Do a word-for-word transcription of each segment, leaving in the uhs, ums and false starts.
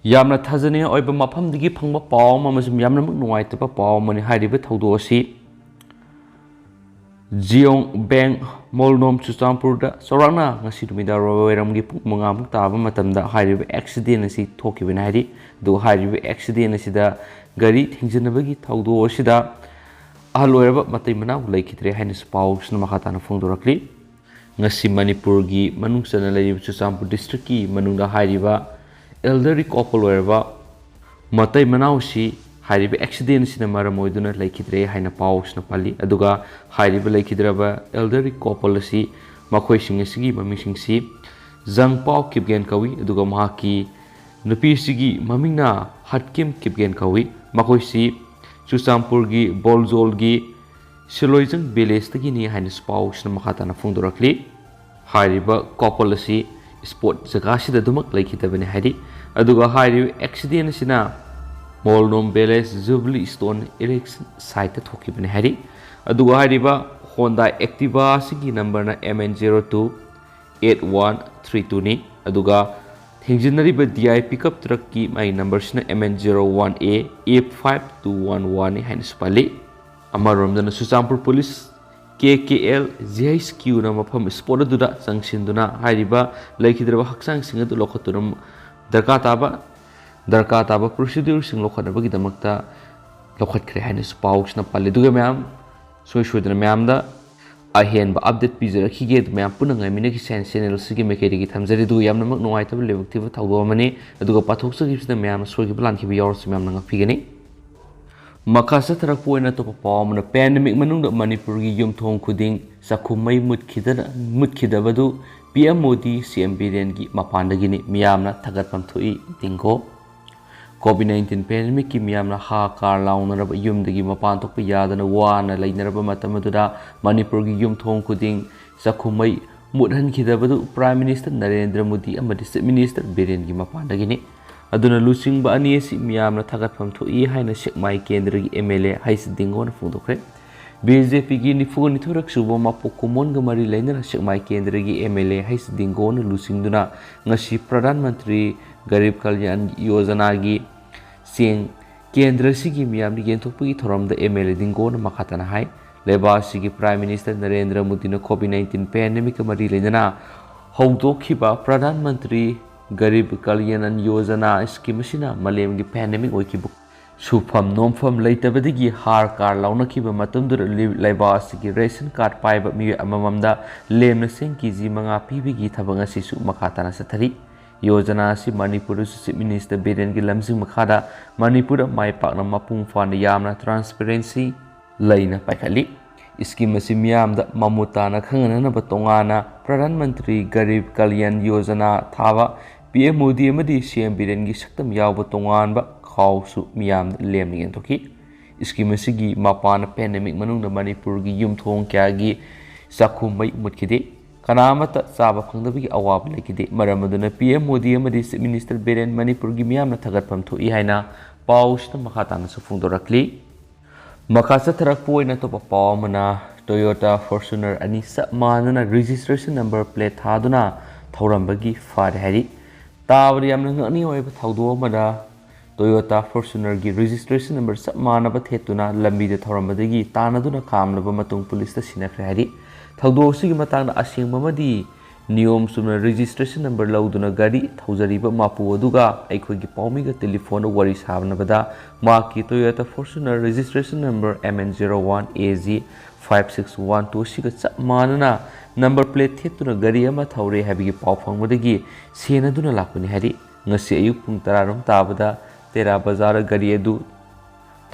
ꯌꯥꯝꯅ ꯊꯥꯖꯅꯤꯡꯉꯥꯏ ꯑꯣꯏꯕ ꯃꯐꯝꯗꯒꯤ ꯐꯪꯕ ꯄꯥꯎ ꯑꯃ ꯑꯃꯁꯨꯡ ꯌꯥꯝꯅꯃꯛ ꯅꯨꯡꯉꯥꯏꯇꯕ ꯄꯥꯎ ꯑꯃꯅꯤ꯫ ꯍꯥꯏꯔꯤꯕ ꯊꯧꯗꯣꯛ ꯑꯁꯤ ꯖꯤꯌꯣꯡ ꯕꯦꯡ, ꯃꯣꯜꯅꯣꯝ, ꯆꯨꯔꯆꯥꯟꯄꯨꯔꯗ ꯆꯥꯎꯔꯥꯛꯅ ꯉꯁꯤ ꯅꯨꯃꯤꯗꯥꯡ ꯋꯥꯏꯔꯝꯒꯤ ꯄꯨꯡ ꯃꯉꯥꯃꯨꯛ ꯇꯥꯕ ꯃꯇꯝꯗ ꯍꯥꯏꯔꯤꯕ ꯑꯦꯛꯁꯤꯗꯦꯟ ꯑꯁꯤ ꯊꯣꯛꯈꯤꯕꯅꯤ ꯍꯥꯏꯔꯤ꯫ ꯑꯗꯨꯒ ꯍꯥꯏꯔꯤꯕ ꯑꯦꯛꯁꯤꯗꯦꯟ ꯑꯁꯤꯗ ꯒꯥꯔꯤ ꯊꯦꯡꯖꯤꯟꯅꯕꯒꯤ ꯊꯧꯗꯣꯛ ꯑꯁꯤꯗ ꯑꯍꯜ ꯑꯣꯏꯔꯕ ꯃꯇꯩ ꯃꯅꯥꯎ ꯂꯩꯈꯤꯗ꯭ꯔꯦ ꯍꯥꯏꯅꯁꯨ ꯄꯥꯎꯁꯤꯅ ꯃꯈꯥ ꯇꯥꯅ ꯐꯣꯡꯗꯣꯔꯛꯂꯤ꯫ ꯉꯁꯤ ꯃꯅꯤꯄꯨꯔꯒꯤ ꯃꯅꯨꯡ ꯆꯟꯅ ꯂꯩꯔꯤꯕ ꯆꯨꯔꯆꯥꯟꯄꯨꯔ ꯗꯤꯁꯇ꯭ꯔꯤꯛꯀꯤ ꯃꯅꯨꯡꯗ ꯍꯥꯏꯔꯤꯕ ꯑꯦꯜꯗꯔꯂꯤ ꯀꯣꯄꯜ ꯑꯣꯏꯔꯕ ꯃꯇꯩ ꯃꯅꯥꯎꯁꯤ ꯍꯥꯏꯔꯤꯕ ꯑꯦꯛꯁꯤꯗꯦꯟ ꯑꯁꯤꯅ ꯃꯔꯝ ꯑꯣꯏꯗꯨꯅ ꯂꯩꯈꯤꯗ꯭ꯔꯦ ꯍꯥꯏꯅ ꯄꯥꯎꯁꯤꯅ ꯄꯜꯂꯤ꯫ ꯑꯗꯨꯒ ꯍꯥꯏꯔꯤꯕ ꯂꯩꯈꯤꯗ꯭ꯔꯕ ꯑꯦꯜꯗꯔꯂꯤ ꯀꯣꯄꯜ ꯑꯁꯤ ꯃꯈꯣꯏꯁꯤꯡ ꯑꯁꯤꯒꯤ ꯃꯃꯤꯡꯁꯤꯡꯁꯤ ꯖꯪꯄꯥꯎ ꯀꯤꯞꯒꯦꯟ ꯀꯧꯏ꯫ ꯑꯗꯨꯒ ꯃꯍꯥꯛꯀꯤ ꯅꯨꯄꯤꯁꯤꯒꯤ ꯃꯃꯤꯡꯅ ꯍꯠꯀꯤꯝ ꯀꯤꯞꯒꯦꯟ ꯀꯧꯏ꯫ ꯃꯈꯣꯏꯁꯤ ꯆꯨꯔꯆꯥꯟꯄꯨꯔꯒꯤ ꯕꯣꯜꯖꯣꯜꯒꯤ ꯁꯤꯂꯣꯏꯖꯪ ꯚꯤꯂꯦꯖꯇꯒꯤꯅꯤ ꯍꯥꯏꯅꯁꯨ ꯄꯥꯎꯁꯤꯅ ꯃꯈꯥ ꯇꯥꯅ ꯐꯣꯡꯗꯣꯔꯛꯂꯤ꯫ ꯍꯥꯏꯔꯤꯕ ꯀꯣꯄꯜ ꯑꯁꯤ ꯁ꯭ꯄꯣꯠ ꯖꯒꯥꯁꯤꯗ ꯑꯗꯨꯃꯛ ꯂꯩꯈꯤꯗꯕꯅꯤ ꯍꯥꯏꯔꯤ꯫ ꯑꯗꯨꯒ ꯍꯥꯏꯔꯤꯕ ꯑꯦꯛꯁꯤꯗꯦꯟ ꯑꯁꯤꯅ Molnom village jubilee stone erection ꯁꯥꯏꯠꯇ ꯊꯣꯛꯈꯤꯕꯅꯤ ꯍꯥꯏꯔꯤ꯫ ꯑꯗꯨꯒ ꯍꯥꯏꯔꯤꯕ ꯍꯣꯟꯗꯥ ꯑꯦꯛꯇꯤꯚꯥ ꯑꯁꯤꯒꯤ ꯅꯝꯕꯔꯅ M N zero two eight one three ꯇꯨꯅꯤ꯫ ꯑꯗꯨꯒ ꯊꯦꯡꯖꯤꯟꯅꯔꯤꯕ ꯗꯤ ꯑꯥꯏ ꯄꯤꯀꯞ ꯇ꯭ꯔꯛꯀꯤ ꯃꯥꯒꯤ ꯅꯝꯕꯔꯁꯤꯅ M N zero one A A five two one ꯋꯥꯟꯅꯤ ꯍꯥꯏꯅꯁꯨ ꯄꯜꯂꯤ꯫ ꯑꯃꯔꯣꯝꯗꯅ Churachandpur police K K L G H ꯀ꯭ꯌꯨꯅ ꯃꯐꯝ ꯁ꯭ꯄꯣꯠ ꯑꯗꯨꯗ ꯆꯪꯁꯤꯟꯗꯨꯅ ꯍꯥꯏꯔꯤꯕ ꯂꯩꯈꯤꯗ꯭ꯔꯕ ꯍꯛꯆꯥꯡꯁꯤꯡ ꯑꯗꯨ ꯂꯧꯈꯠꯇꯨꯅ ꯗꯔꯀꯥꯔ ꯇꯥꯕ ꯗꯔꯀꯥꯔ ꯇꯥꯕ ꯄ꯭ꯔꯣꯁꯤꯗ꯭ꯌꯨꯔꯁꯤꯡ ꯂꯧꯈꯠꯅꯕꯒꯤꯗꯃꯛꯇ ꯂꯧꯈꯠꯈ꯭ꯔꯦ ꯍꯥꯏꯅꯁꯨ ꯄꯥꯎꯁꯤꯅ ꯄꯜꯂꯤ꯫ ꯑꯗꯨꯒ ꯃꯌꯥꯝ ꯁꯣꯏ ꯁꯣꯏꯗꯅ ꯃꯌꯥꯝꯗ ꯑꯍꯦꯟꯕ ꯑꯞꯗꯦꯠ ꯄꯤꯖꯔꯛꯈꯤꯒꯦ꯫ ꯑꯗꯨ ꯃꯌꯥꯝ ꯄꯨꯟꯅ ꯉꯥꯏꯃꯤꯟꯅꯈꯤꯁꯤ ꯍꯥꯏꯅ ꯆꯦꯅꯦꯜ ꯑꯁꯤꯒꯤ ꯃꯥꯏꯀꯩꯗꯒꯤ ꯊꯝꯖꯔꯤ꯫ ꯑꯗꯨꯒ ꯌꯥꯝꯅꯃꯛ ꯅꯨꯡꯉꯥꯏꯇꯕ ꯂꯥꯏꯕꯛ ꯊꯤꯕ ꯊꯧꯗꯣꯛ ꯑꯃꯅꯤ꯫ ꯑꯗꯨꯒ ꯄꯥꯊꯣꯛꯆꯈꯤꯕꯁꯤꯗ ꯃꯌꯥꯝꯅ ꯁꯣꯏꯈꯤꯕ ꯂꯥꯟꯈꯤꯕ ꯌꯥꯎꯔꯁꯨ ꯃꯌꯥꯝꯅ ꯉꯥꯛꯄꯤꯒꯅꯤ꯫ ꯃꯈꯥ ꯆꯠꯊꯔꯛꯄ ꯑꯣꯏꯅ ꯑꯇꯣꯞꯄ ꯄꯥꯎ ꯑꯃꯅ, ꯄꯦꯟꯗꯦꯃꯤꯛ ꯃꯅꯨꯡꯗ ꯃꯅꯤꯄꯨꯔꯒꯤ ꯌꯨꯝꯊꯣꯡ ꯈꯨꯗꯤꯡ ꯆꯥꯛꯈꯨꯝ ꯃꯩ ꯃꯨꯠꯈꯤꯗꯅ, ꯃꯨꯠꯈꯤꯗꯕꯗꯨ ꯄꯤ ꯑꯦꯝ ꯃꯣꯗꯤ, ꯁꯤ ꯑꯦꯝ ꯕꯤꯔꯦꯟꯒꯤ ꯃꯄꯥꯟꯗꯒꯤꯅꯤ꯫ ꯃꯤꯌꯥꯝꯅ ꯊꯥꯒꯠꯐꯝ ꯊꯣꯛꯏ꯫ ꯗꯤꯡꯒꯣ꯫ ꯀꯣꯚꯤꯗ ꯅꯥꯏꯟꯇꯤꯟ ꯄꯦꯟꯗꯦꯃꯤꯛꯀꯤ ꯃꯤꯌꯥꯝꯅ ꯍꯥ ꯀꯥꯔ ꯂꯥꯎꯅꯔꯕ, ꯌꯨꯝꯗꯒꯤ ꯃꯄꯥꯟ ꯊꯣꯛꯄ ꯌꯥꯗꯅ ꯋꯥꯅ ꯂꯩꯅꯔꯕ ꯃꯇꯝ ꯑꯗꯨꯗ ꯃꯅꯤꯄꯨꯔꯒꯤ ꯌꯨꯝꯊꯣꯡ ꯈꯨꯗꯤꯡ ꯆꯥꯛꯈꯨꯝ ꯃꯩ ꯃꯨꯠꯍꯟꯈꯤꯗꯕꯗꯨ ꯄ꯭ꯔꯥꯏꯝ ꯃꯤꯅꯤꯁꯇꯔ ꯅꯔꯦꯟꯗ꯭ꯔ ꯃꯣꯗꯤ ꯑꯃꯗꯤ ꯆꯤꯐ ꯃꯤꯅꯤꯁꯇꯔ ꯕꯤꯔꯦꯟꯒꯤ ꯃꯄꯥꯟꯗꯒꯤꯅꯤ꯫ ꯑꯗꯨꯅ ꯂꯨꯆꯤꯡꯕ ꯑꯅꯤ ꯑꯁꯤ ꯃꯤꯌꯥꯝꯅ ꯊꯥꯒꯠꯐꯝ ꯊꯣꯛꯏ ꯍꯥꯏꯅ ꯁꯦꯛꯃꯥꯏ ꯀꯦꯟꯗ꯭ꯔꯒꯤ ꯑꯦꯝ ꯑꯦꯜ ꯑꯦ ꯍꯩꯁ ꯗꯤꯡꯒꯣꯅ ꯐꯣꯡꯗꯣꯛꯈ꯭ꯔꯦ꯫ ꯕꯤ ꯖꯦ ꯄꯤꯒꯤ ꯅꯤꯐꯨ ꯅꯤꯊꯣꯏꯔꯛ ꯁꯨꯕ ꯃꯄꯣꯛ ꯀꯨꯝꯑꯣꯟꯒ ꯃꯔꯤ ꯂꯩꯅꯅ ꯁꯦꯛꯃꯥꯏ ꯀꯦꯟꯗ꯭ꯔꯒꯤ ꯑꯦꯝ ꯑꯦꯜ ꯑꯦ ꯍꯩꯁ ꯗꯤꯡꯒꯣꯅ ꯂꯨꯆꯤꯡꯗꯨꯅ ꯉꯁꯤ ꯄ꯭ꯔꯙꯥꯟ ꯃꯟꯇ꯭ꯔꯤ ꯒꯔꯤꯕ ꯀꯜꯌꯥꯟ ꯌꯣꯖꯅꯥꯒꯤ ꯆꯦꯡ ꯀꯦꯟꯗ꯭ꯔꯁꯤꯒꯤ ꯃꯤꯌꯥꯝꯗ ꯌꯦꯟꯊꯣꯛꯄꯒꯤ ꯊꯧꯔꯝꯗ ꯑꯦꯝ ꯑꯦꯜ ꯑꯦ ꯗꯤꯡꯒꯣꯅ ꯃꯈꯥ ꯇꯥꯅ ꯍꯥꯏ, ꯂꯩꯕꯥꯛ ꯑꯁꯤꯒꯤ ꯄ꯭ꯔꯥꯏꯝ ꯃꯤꯅꯤꯁꯇꯔ ꯅꯔꯦꯟꯗ꯭ꯔ ꯃꯣꯗꯤꯅ ꯀꯣꯚꯤꯗ ꯅꯥꯏꯟꯇꯤꯟ ꯄꯦꯟꯗꯦꯃꯤꯛꯀ ꯃꯔꯤ ꯂꯩꯅꯅ ꯍꯧꯗꯣꯛꯈꯤꯕ ꯄ꯭ꯔꯙꯥꯟ ꯃꯟꯇ꯭ꯔꯤ ꯒꯔꯤꯕ ꯀꯜꯌꯥꯟ ꯌꯣꯖꯅꯥ ꯁ꯭ꯀꯤꯝ ꯑꯁꯤꯅ ꯃꯥꯂꯦꯝꯒꯤ ꯄꯦꯟꯗꯦꯃꯤꯛ ꯑꯣꯏꯈꯤꯕ ꯁꯨꯐꯝ ꯅꯣꯝꯐꯝ ꯂꯩꯇꯕꯗꯒꯤ ꯍꯥꯔ ꯀꯥꯔ ꯂꯧꯅꯈꯤꯕ ꯃꯇꯝꯗꯨꯗ ꯂꯩꯕꯥꯛ ꯑꯁꯤꯒꯤ ꯔꯦꯁꯟ ꯀꯥꯔꯗ ꯄꯥꯏꯕ ꯃꯤꯑꯣꯏ ꯑꯃꯃꯝꯗ ꯂꯦꯝꯅ ꯆꯦꯡ ꯀꯦ ꯖꯤ ꯃꯉꯥ ꯄꯤꯕꯒꯤ ꯊꯕꯛ ꯑꯁꯤꯁꯨ ꯃꯈꯥ ꯇꯥꯅ ꯆꯠꯊꯔꯤ꯫ ꯌꯣꯖꯅꯥ ꯑꯁꯤ ꯃꯅꯤꯄꯨꯔꯗꯁꯨ ꯆꯤꯐ ꯃꯤꯅꯤꯁꯇꯔ ꯕꯤꯔꯦꯟꯒꯤ ꯂꯝꯖꯤꯡ ꯃꯈꯥꯗ ꯃꯅꯤꯄꯨꯔꯗ ꯃꯥꯏ ꯄꯥꯛꯅ ꯃꯄꯨꯡ ꯐꯥꯅ ꯌꯥꯝꯅ ꯇ꯭ꯔꯥꯟꯁꯄꯦꯔꯦꯟꯁꯤ ꯂꯩꯅ ꯄꯥꯏꯈꯠꯂꯤ꯫ ꯁ꯭ꯀꯤꯝ ꯑꯁꯤ ꯃꯤꯌꯥꯝꯗ ꯃꯃꯨꯠ ꯇꯥꯅ ꯈꯪꯍꯟꯅꯅꯕ ꯇꯣꯉꯥꯟꯅ ꯄ꯭ꯔꯙꯥꯟ ꯃꯟꯇ꯭ꯔꯤ ꯒꯔꯤꯕ ꯀꯜꯌꯥꯟ ꯌꯣꯖꯅꯥ ꯊꯥꯕ, ꯄꯤ ꯑꯦꯝ ꯃꯣꯗꯤ ꯑꯃꯗꯤ ꯁꯤ ꯑꯦꯝ ꯕꯤꯔꯦꯟꯒꯤ ꯁꯛꯇꯝ ꯌꯥꯎꯕ ꯇꯣꯉꯥꯟꯕ ꯈꯥꯎꯁꯨ ꯃꯤꯌꯥꯝꯗ ꯂꯦꯝꯅ ꯌꯦꯟꯊꯣꯛꯈꯤ꯫ ꯁ꯭ꯀꯤꯝ ꯑꯁꯤꯒꯤ ꯃꯄꯥꯟꯅ ꯄꯦꯟꯗꯦꯃꯤꯛ ꯃꯅꯨꯡꯗ ꯃꯅꯤꯄꯨꯔꯒꯤ ꯌꯨꯝꯊꯣꯡ ꯀꯌꯥꯒꯤ ꯆꯥꯛꯈꯨꯝ ꯃꯩ ꯃꯨꯠꯈꯤꯗꯦ꯫ ꯀꯅꯥ ꯑꯃꯠꯇ ꯆꯥꯕ ꯐꯪꯗꯕꯒꯤ ꯑꯋꯥꯕ ꯂꯩꯈꯤꯗꯦ꯫ ꯃꯔꯝ ꯑꯗꯨꯅ ꯄꯤ ꯑꯦꯝ ꯃꯣꯗꯤ ꯑꯃꯗꯤ ꯆꯤꯐ ꯃꯤꯅꯤꯁꯇꯔ ꯕꯤꯔꯦꯟ ꯃꯅꯤꯄꯨꯔꯒꯤ ꯃꯤꯌꯥꯝꯅ ꯊꯥꯒꯠꯐꯝ ꯊꯣꯛꯏ ꯍꯥꯏꯅ ꯄꯥꯎꯁꯤꯅ ꯃꯈꯥ ꯇꯥꯅꯁꯨ ꯐꯣꯡꯗꯣꯔꯛꯂꯤ꯫ ꯃꯈꯥ ꯆꯠꯊꯔꯛꯄ ꯑꯣꯏꯅ ꯑꯇꯣꯞꯄ ꯄꯥꯎ ꯑꯃꯅ, ꯇꯣꯌꯣꯇꯥ ꯐꯣꯔꯆꯨꯅꯔ ꯑꯅꯤ ꯆꯞ ꯃꯥꯟꯅꯅ ꯔꯦꯖꯤꯁꯇ꯭ꯔꯦꯁꯟ ꯅꯝꯕꯔ ꯄ꯭ꯂꯦꯠ ꯊꯥꯗꯨꯅ ꯊꯧꯔꯝꯕꯒꯤ ꯐꯥꯔꯦ ꯍꯥꯏꯔꯤ꯫ ꯇꯥꯕꯗ ꯌꯥꯝꯅ ꯉꯛꯅꯤꯡꯉꯥꯏ ꯑꯣꯏꯕ ꯊꯧꯗꯣꯛ ꯑꯃꯗ ꯇꯣꯌꯣꯇꯥ ꯐꯣꯔꯆꯨꯅꯔꯒꯤ ꯔꯦꯖꯤꯁꯇ꯭ꯔꯦꯁꯟ ꯅꯝꯕꯔ ꯆꯞ ꯃꯥꯟꯅꯕ ꯊꯦꯠꯇꯨꯅ ꯂꯝꯕꯤꯗ ꯊꯧꯔꯝꯕꯗꯒꯤ ꯇꯥꯟꯅꯗꯨꯅ ꯈꯥꯝꯂꯕ ꯃꯇꯨꯡ ꯄꯨꯂꯤꯁꯇ ꯁꯤꯟꯅꯈ꯭ꯔꯦ ꯍꯥꯏꯔꯤ꯫ ꯊꯧꯗꯣꯛ ꯑꯁꯤꯒꯤ ꯃꯇꯥꯡꯗ ꯑꯁꯦꯡꯕ ꯑꯃꯗꯤ ꯅꯤꯌꯣꯝ ꯆꯨꯝꯅ ꯔꯦꯖꯤꯁꯇ꯭ꯔꯦꯁꯟ ꯅꯝꯕꯔ ꯂꯧꯗꯨꯅ ꯒꯥꯔꯤ ꯊꯧꯖꯔꯤꯕ ꯃꯄꯨ ꯑꯗꯨꯒ ꯑꯩꯈꯣꯏꯒꯤ ꯄꯥꯎꯃꯤꯒ ꯇꯦꯂꯤꯐꯣꯟꯗ ꯋꯥꯔꯤ ꯁꯥꯅꯕꯗ ꯃꯍꯥꯛꯀꯤ Toyota Fortuner registration number M N zero one A G five six one two ꯑꯁꯤꯒ ꯆꯞ ꯃꯥꯟꯅꯅ ꯅꯝꯕꯔ ꯄ꯭ꯂꯦꯠ ꯊꯦꯠꯇꯨꯅ ꯒꯥꯔꯤ ꯑꯃ ꯊꯧꯔꯦ ꯍꯥꯏꯕꯒꯤ ꯄꯥꯎ ꯐꯪꯕꯗꯒꯤ ꯁꯦꯟꯅꯗꯨꯅ ꯂꯥꯛꯄꯅꯤ ꯍꯥꯏꯔꯤ꯫ ꯉꯁꯤ ꯑꯌꯨꯛ ꯄꯨꯡ ꯇꯔꯥꯔꯣꯝ ꯇꯥꯕꯗ ꯇꯦꯔꯥ ꯕꯖꯥꯔꯗ ꯒꯥꯔꯤ ꯑꯗꯨ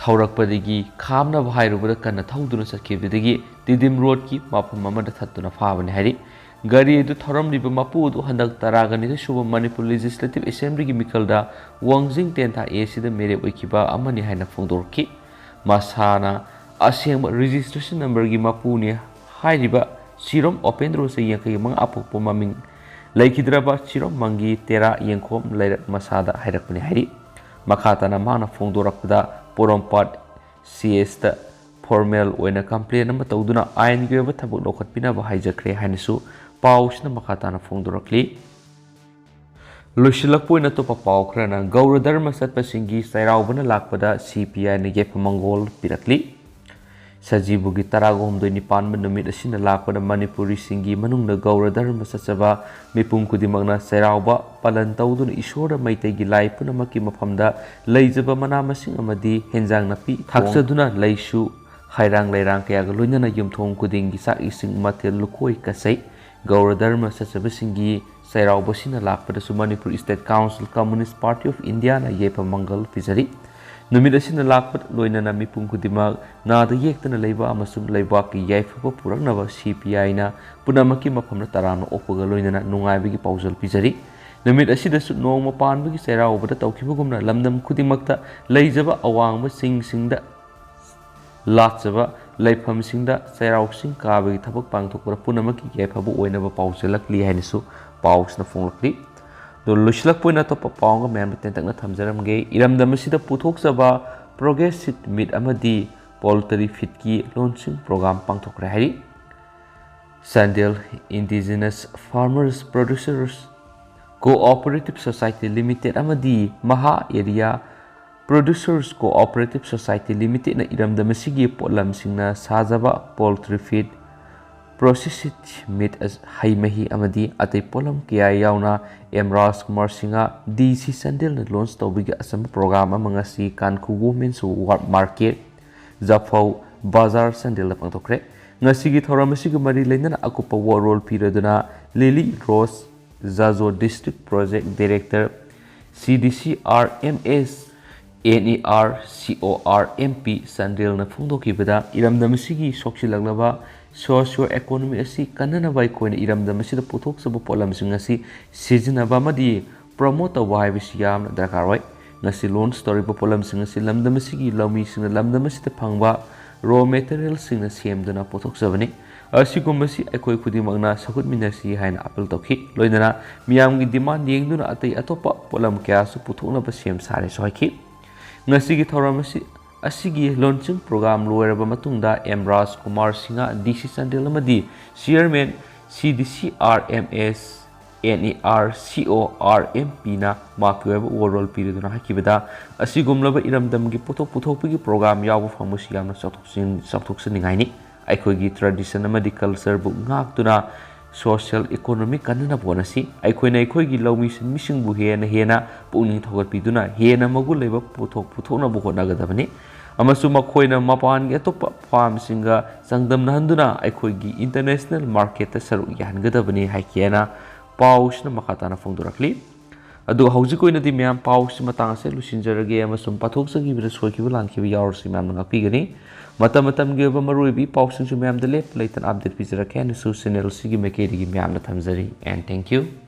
ꯊꯧꯔꯛꯄꯗꯒꯤ ꯈꯥꯝꯅꯕ ꯍꯥꯏꯔꯨꯕꯗ ꯀꯟꯅ ꯊꯧꯗꯨꯅ ꯆꯠꯈꯤꯕꯗꯒꯤ ꯇꯤꯗꯤꯝ ꯔꯣꯗꯀꯤ ꯃꯐꯝ ꯑꯃꯗ ꯊꯠꯇꯨꯅ ꯐꯥꯕꯅꯤ ꯍꯥꯏꯔꯤ꯫ ꯒꯥꯔꯤ ꯑꯗꯨ ꯊꯧꯔꯝꯂꯤꯕ ꯃꯄꯨ ꯑꯗꯨ ꯍꯟꯗꯛ ꯇꯔꯥꯒ ꯅꯤꯊꯣꯏ ꯁꯨꯕ ꯃꯅꯤꯄꯨꯔ ꯂꯦꯖꯤꯁꯂꯦꯇꯤꯚ ꯑꯦꯁꯦꯝꯕ꯭ꯂꯤꯒꯤ ꯃꯤꯈꯜꯗ ꯋꯥꯡꯖꯤꯡ ꯇꯦꯟꯊꯥ ꯑꯦ ꯁꯤꯗ ꯃꯤꯔꯦꯞ ꯑꯣꯏꯈꯤꯕ ꯑꯃꯅꯤ ꯍꯥꯏꯅ ꯐꯣꯡꯗꯣꯔꯛꯈꯤ꯫ ꯃꯁꯥꯅ ꯑꯁꯦꯡꯕ ꯔꯦꯖꯤꯁꯇ꯭ꯔꯦꯁꯟ ꯅꯝꯕꯔꯒꯤ ꯃꯄꯨꯅꯤ ꯍꯥꯏꯔꯤꯕ ꯁꯤꯔꯣꯝ ꯑꯣꯄꯦꯟꯗ꯭ꯔꯣ ꯆꯍꯤ ꯌꯥꯡꯈꯩ ꯃꯉꯥ ꯄꯣꯛꯄ ꯃꯃꯤꯡ ꯂꯩꯈꯤꯗ꯭ꯔꯕ ꯁꯤꯔꯣꯝ ꯃꯪꯒꯤ ꯇꯦꯔꯥ ꯌꯦꯡꯈꯣꯝ ꯂꯩꯔꯛ ꯃꯁꯥꯗ ꯍꯥꯏꯔꯛꯄꯅꯤ ꯍꯥꯏꯔꯤ꯫ ꯃꯈꯥ ꯇꯥꯅ ꯃꯍꯥꯛꯅ ꯐꯣꯡꯗꯣꯔꯛꯄꯗ ꯄꯣꯔꯣꯝꯄꯥꯠ ꯁꯤ ꯑꯦꯁꯇ ꯐꯣꯔꯃꯦꯜ ꯑꯣꯏꯅ ꯀꯝꯄ꯭ꯂꯦꯟ ꯑꯃ ꯇꯧꯗꯨꯅ ꯑꯥꯏꯟꯒꯤ ꯑꯣꯏꯕ ꯊꯕꯛ ꯂꯧꯈꯠꯄꯤꯅꯕ ꯍꯥꯏꯖꯈ꯭ꯔꯦ ꯍꯥꯏꯅꯁꯨ ꯄꯥꯎꯁꯤꯅ ꯃꯈꯥ ꯇꯥꯅ ꯐꯣꯡꯗꯣꯔꯛꯂꯤ꯫ ꯂꯣꯏꯁꯤꯜꯂꯛꯄ ꯑꯣꯏꯅ ꯑꯇꯣꯞꯄ ꯄꯥꯎ ꯈꯔꯅ, ꯒꯧꯔ ꯙꯔꯃ ꯆꯠꯄꯁꯤꯡꯒꯤ ꯆꯩꯔꯥꯎꯕꯅ ꯂꯥꯛꯄꯗ ꯁꯤ ꯄꯤ ꯑꯥꯏꯅ ꯌꯥꯏꯐ ꯃꯪꯒꯣꯜ ꯄꯤꯔꯛꯂꯤ꯫ ꯁꯖꯤꯕꯨꯒꯤ ꯇꯔꯥꯒ ꯍꯨꯝꯗꯣꯏ ꯅꯤ ꯄꯥꯟꯕ ꯅꯨꯃꯤꯠ ꯑꯁꯤꯅ ꯂꯥꯛꯄꯗ ꯃꯅꯤꯄꯨꯔꯤꯁꯤꯡꯒꯤ ꯃꯅꯨꯡꯗ ꯒꯧꯔ ꯙꯔꯃ ꯆꯠꯆꯕ ꯃꯤꯄꯨꯝ ꯈꯨꯗꯤꯡꯃꯛꯅ ꯆꯩꯔꯥꯎꯕ ꯄꯥꯂꯟ ꯇꯧꯗꯨꯅ ꯏꯁꯣꯔꯗ ꯃꯩꯇꯩꯒꯤ ꯂꯥꯏ ꯄꯨꯝꯅꯃꯛꯀꯤ ꯃꯐꯝꯗ ꯂꯩꯖꯕ ꯃꯅꯥ ꯃꯁꯤꯡ ꯑꯃꯗꯤ ꯍꯦꯟꯖꯥꯡ ꯅꯥꯄꯤ ꯊꯥꯛꯆꯗꯨꯅ ꯂꯩꯁꯨ ꯍꯩꯔꯥꯡ ꯂꯩꯔꯥꯡ ꯀꯌꯥꯒ ꯂꯣꯏꯅꯅ ꯌꯨꯝꯊꯣꯡ ꯈꯨꯗꯤꯡꯒꯤ ꯆꯥꯛ ꯏꯁꯤꯡ ꯃꯊꯦꯜ ꯂꯨꯀꯣꯏ ꯀꯆꯩ ꯒꯧꯔ ꯙꯔꯃ ꯆꯠꯆꯕꯁꯤꯡꯒꯤ ꯆꯩꯔꯥꯎꯕꯁꯤꯅ ꯂꯥꯛꯄꯗꯁꯨ Manipur State Council Communist Party of Indiaꯅ ꯌꯥꯏꯐ ꯃꯪꯒꯜ ꯄꯤꯖꯔꯤ꯫ ꯅꯨꯃꯤꯠ ꯑꯁꯤꯅ ꯂꯥꯛꯄ ꯂꯣꯏꯅꯅ ꯃꯤꯄꯨꯝ ꯈꯨꯗꯤꯡꯃꯛ ꯅꯥꯗ ꯌꯦꯛꯇꯅ ꯂꯩꯕ ꯑꯃꯁꯨꯡ ꯂꯩꯕꯥꯛꯀꯤ ꯌꯥꯏꯐꯕ ꯄꯨꯔꯛꯅꯕ ꯁꯤ ꯄꯤ ꯑꯥꯏꯅ ꯄꯨꯝꯅꯃꯛꯀꯤ ꯃꯐꯝꯗ ꯇꯔꯥꯝꯅ ꯑꯣꯛꯄꯒ ꯂꯣꯏꯅꯅ ꯅꯨꯡꯉꯥꯏꯕꯒꯤ ꯄꯥꯎꯖꯦꯜ ꯄꯤꯖꯔꯤ꯫ ꯅꯨꯃꯤꯠ ꯑꯁꯤꯗꯁꯨ ꯅꯣꯡꯃ ꯄꯥꯟꯕꯒꯤ ꯆꯩꯔꯥꯎꯕꯗ ꯇꯧꯈꯤꯕꯒꯨꯝꯅ ꯂꯝꯗꯝ ꯈꯨꯗꯤꯡꯃꯛꯇ ꯂꯩꯖꯕ ꯑꯋꯥꯡꯕ ꯆꯤꯡꯁꯤꯡꯗ ꯂꯥꯠꯆꯕ ꯂꯩꯐꯝꯁꯤꯡꯗ ꯆꯩꯔꯥꯎ ꯆꯤꯡ ꯀꯥꯕꯒꯤ ꯊꯕꯛ ꯄꯥꯡꯊꯣꯛꯄꯗ ꯄꯨꯝꯅꯃꯛꯀꯤ ꯌꯥꯏꯐꯕ ꯑꯣꯏꯅꯕ ꯄꯥꯎꯖꯦꯜꯂꯛꯂꯤ ꯍꯥꯏꯅꯁꯨ ꯄꯥꯎꯁꯤꯅ ꯐꯣꯡꯂꯛꯂꯤ꯫ ꯑꯗꯣ ꯂꯣꯏꯁꯤꯜꯂꯛꯄ ꯑꯣꯏꯅ ꯑꯇꯣꯞꯄ ꯄꯥꯎ ꯑꯃ ꯃꯌꯥꯝꯗ ꯇꯦꯟꯇꯛꯅ ꯊꯝꯖꯔꯝꯒꯦ꯫ ꯏꯔꯝꯗꯝ ꯑꯁꯤꯗ ꯄꯨꯊꯣꯛꯆꯕ Progress Seed Meat ꯑꯃꯗꯤ Poultry Feedꯀꯤ launching program ꯄꯥꯡꯊꯣꯛꯈ꯭ꯔꯦ ꯍꯥꯏꯔꯤ꯫ Chandel Indigenous Farmers Producers Cooperative Society Limited ꯑꯃꯗꯤ ꯃꯍꯥ Area Producers Cooperative Society Limitedꯅ ꯏꯔꯝꯗꯝ ꯑꯁꯤꯒꯤ ꯄꯣꯠꯂꯝꯁꯤꯡꯅ ꯁꯥꯖꯕ poultry feed, processed meat, ꯍꯩ ꯃꯍꯤ ꯑꯃꯗꯤ ꯑꯇꯩ ꯄꯣꯠꯂꯝ ꯀꯌꯥ ꯌꯥꯎꯅ ꯑꯦꯝ ꯔꯥꯖꯀꯨꯃꯥꯔ ꯁꯤꯡꯍ, ꯗꯤ ꯁꯤ ꯆꯥꯟꯗꯦꯜꯅ launch ꯇꯧꯕꯒꯤ ꯑꯆꯝꯕ program ꯑꯃ ꯉꯁꯤ ꯀꯥꯟꯈꯨ Women's Ward Market, ꯖꯐꯧ ꯕꯖꯥꯔ ꯆꯥꯟꯗꯦꯜꯗ ꯄꯥꯡꯊꯣꯛꯈ꯭ꯔꯦ꯫ ꯉꯁꯤꯒꯤ ꯊꯧꯔꯝ ꯑꯁꯤꯒ ꯃꯔꯤ ꯂꯩꯅꯅ ꯑꯀꯨꯞꯄ ꯋꯥꯔꯣꯜ ꯄꯤꯔꯗꯨꯅ ꯂꯤꯂꯤ ꯔꯣꯁ ꯖꯥꯖꯣ, District Project Director, C D C R M S, N E R C O R M P ꯆꯥꯟꯗꯦꯜꯅ ꯐꯣꯡꯗꯣꯛꯈꯤꯕꯗ, ꯏꯔꯝꯗꯝ ꯑꯁꯤꯒꯤ ꯁꯣꯛꯆꯤꯜꯂꯛꯂꯕ socio economy ꯑꯁꯤ ꯀꯟꯅꯅꯕ ꯑꯩꯈꯣꯏꯅ ꯏꯔꯝꯗꯝ ꯑꯁꯤꯗ ꯄꯨꯊꯣꯛꯆꯕ ꯄꯣꯠꯂꯝꯁꯤꯡ ꯑꯁꯤ ꯁꯤꯖꯤꯟꯅꯕ ꯑꯃꯗꯤ promote ꯇꯧꯕ ꯍꯥꯏꯕꯁꯤ ꯌꯥꯝꯅ ꯗꯔꯀꯥꯔ ꯑꯣꯏ꯫ ꯉꯁꯤ launch ꯇꯧꯔꯤꯕ ꯄꯣꯠꯂꯝꯁꯤꯡ ꯑꯁꯤ ꯂꯝꯗꯝ ꯑꯁꯤꯒꯤ ꯂꯧꯃꯤꯁꯤꯡꯅ ꯂꯝꯗꯝ ꯑꯁꯤꯗ ꯐꯪꯕ raw materialꯁꯤꯡꯅ ꯁꯦꯝꯗꯨꯅ ꯄꯨꯊꯣꯛꯆꯕꯅꯤ꯫ ꯑꯁꯤꯒꯨꯝꯕꯁꯤ ꯑꯩꯈꯣꯏ ꯈꯨꯗꯤꯡꯃꯛꯅ ꯁꯛꯍꯠꯃꯤꯟꯅꯁꯤ ꯍꯥꯏꯅ appeal ꯇꯧꯈꯤ꯫ ꯂꯣꯏꯅꯅ ꯃꯤꯌꯥꯝꯒꯤ demand ꯌꯦꯡꯗꯨꯅ ꯑꯇꯩ ꯑꯇꯣꯞꯄ ꯄꯣꯠꯂꯝ ꯀꯌꯥꯁꯨ ꯄꯨꯊꯣꯛꯅꯕ ꯁꯦꯝ ꯁꯥꯔꯦꯁꯨ ꯍꯥꯏꯈꯤ꯫ ꯉꯁꯤꯒꯤ ꯊꯧꯔꯝ ꯑꯁꯤ, ꯑꯁꯤꯒꯤ launching program ꯂꯣꯏꯔꯕ ꯃꯇꯨꯡꯗ ꯑꯦꯝ ꯔꯥꯖꯀꯨꯃꯥꯔ ꯁꯤꯡꯍ, ꯗꯤ ꯁꯤ ꯆꯥꯟꯗꯦꯜ ꯑꯃꯗꯤ Chairman C D C R M S N E R C O R M Pꯅ ꯃꯍꯥꯛꯀꯤ ꯑꯣꯏꯕ overall ꯄꯤꯔꯗꯨꯅ ꯍꯥꯏꯈꯤꯕꯗ, ꯑꯁꯤꯒꯨꯝꯂꯕ ꯏꯔꯝꯗꯝꯒꯤ ꯄꯣꯠꯊꯣꯛ ꯄꯨꯊꯣꯛꯄꯒꯤ program ꯌꯥꯎꯕ ꯐꯪꯕꯁꯤ ꯌꯥꯝꯅ ꯆꯥꯎꯊꯣꯛꯆꯅꯤꯡ-, ꯆꯥꯎꯊꯣꯛꯆꯅꯤꯡꯉꯥꯏꯅꯤ꯫ ꯑꯩꯈꯣꯏꯒꯤ tradition ꯑꯃꯗꯤ cultureꯕꯨ ꯉꯥꯛꯇꯨꯅ social economic ꯀꯟꯅꯅꯕ ꯍꯣꯠꯅꯁꯤ꯫ ꯑꯩꯈꯣꯏꯅ ꯑꯩꯈꯣꯏꯒꯤ ꯂꯧꯃꯤ ꯁꯤꯟꯃꯤꯁꯤꯡꯕꯨ ꯍꯦꯟꯅ ꯍꯦꯟꯅ ꯄꯨꯛꯅꯤꯡ ꯊꯧꯒꯠꯄꯤꯗꯨꯅ ꯍꯦꯟꯅ ꯃꯒꯨꯟ ꯂꯩꯕ ꯄꯣꯠꯊꯣꯛ ꯄꯨꯊꯣꯛꯅꯕ ꯍꯣꯠꯅꯒꯗꯕꯅꯤ꯫ ꯑꯃꯁꯨꯡ ꯃꯈꯣꯏꯅ ꯃꯄꯥꯟꯒꯤ ꯑꯇꯣꯞꯄ farmꯁꯤꯡꯒ ꯆꯥꯡꯗꯝꯅꯍꯟꯗꯨꯅ ꯑꯩꯈꯣꯏꯒꯤ international marketꯇ ꯁꯔꯨꯛ ꯌꯥꯍꯟꯒꯗꯕꯅꯤ ꯍꯥꯏꯈꯤ ꯍꯥꯏꯅ ꯄꯥꯎꯁꯤꯅ ꯃꯈꯥ ꯇꯥꯅ ꯐꯣꯡꯗꯣꯔꯛꯂꯤ꯫ ꯑꯗꯨꯒ ꯍꯧꯖꯤꯛ ꯑꯣꯏꯅꯗꯤ ꯃꯌꯥꯝ ꯄꯥꯎꯁꯤ ꯃꯇꯥꯡ ꯑꯁꯤꯗ ꯂꯣꯏꯁꯤꯟꯖꯔꯒꯦ, ꯑꯃꯁꯨꯡ ꯄꯥꯊꯣꯛꯆꯈꯤꯕꯗ ꯁꯣꯏꯈꯤꯕ ꯂꯥꯟꯈꯤꯕ ꯌꯥꯎꯔꯁꯨ ꯃꯌꯥꯝꯅ ꯉꯥꯛꯄꯤꯒꯅꯤ꯫ ꯃꯇꯝ ꯃꯇꯝꯒꯤ ꯑꯣꯏꯕ ꯃꯔꯨꯑꯣꯏꯕ ꯏ ꯄꯥꯎꯁꯤꯡꯁꯨ ꯃꯌꯥꯝꯗ ꯂꯦꯞꯄ ꯂꯩꯇꯅ update ꯄꯤꯖꯔꯛꯀꯦ ꯍꯥꯏꯅꯁꯨ channel ꯑꯁꯤꯒꯤ ꯃꯥꯏꯀꯩꯗꯒꯤ ꯃꯌꯥꯝꯅ ꯊꯝꯖꯔꯤ꯫ And thank you꯫